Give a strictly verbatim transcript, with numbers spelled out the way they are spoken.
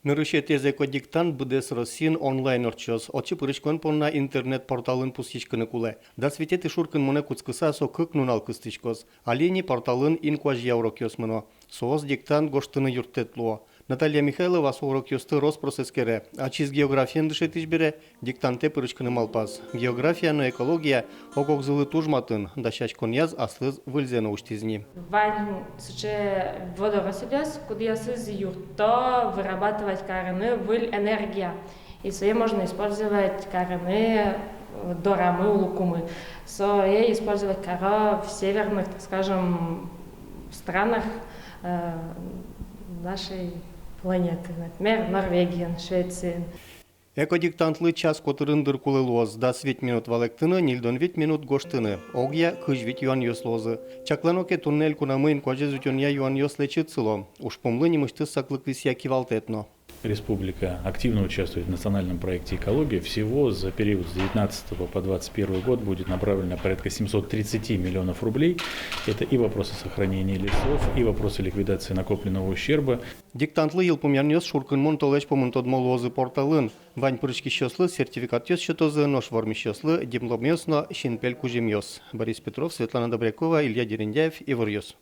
Нырысетӥез экодиктант быдэс Россиын онлайн ортчоз. Отчы пырыськон понна интернет-порталын пусйиськыны кулэ. Дас витетӥ шуркынмонэ кутскыса, со кык нунал кыстӥськоз. Али ини порталын инкуазья урокъёс мыно. Соос диктант гожтыны юрттэт луо. Наталья Михайлова со урокъёсты рос-прос эскере. Ачиз географиен дышетӥсь бере, диктантэ пырыськыны малпаз. География но экология ог-огзылы туж матын, дасяськонъяз аслыз выльзэ но усьтӥз ни. Вань сыӵе водоросльёс, кудъёсыз юртто вырабатывать карыны выль энергия. И сое можно использовать карыны, э, дорамы, улыкумы. Сое использовать каро в северных, так скажем, странах, э, нашей планеты, например, Норвегиын, Швециын. Экодиктантлы час котырын дыр кулэ луоз. Дас вить минут валэктыны, ньыльдон вить минут гожтыны. Огъя кызь вить юанъёс луозы. Чаклано ке, туннэ элькунамы инкуазез утёнъя юанъёс лэчыт сыло. Ужпумлы нимысьтыз саклык висъя кивалтэт но. Республика активно участвует в национальном проекте «Экология». Всего за период с девятнадцатого по двадцать первый год будет направлено порядка семьсот тридцати миллионов рублей. Это и вопросы сохранения лесов, и вопросы ликвидации накопленного ущерба. Диктантлы йылпумъянъёс шуркынмон толэзь пумын тодмо луозы порталын. Вань пырыськисьёслы сертификатъёс сётозы, нош вормисьёслы дипломъёс но синпель кузьымъёс. Борис Петров, Светлана Добрякова, Илья Дерендяев, «Иворъёс».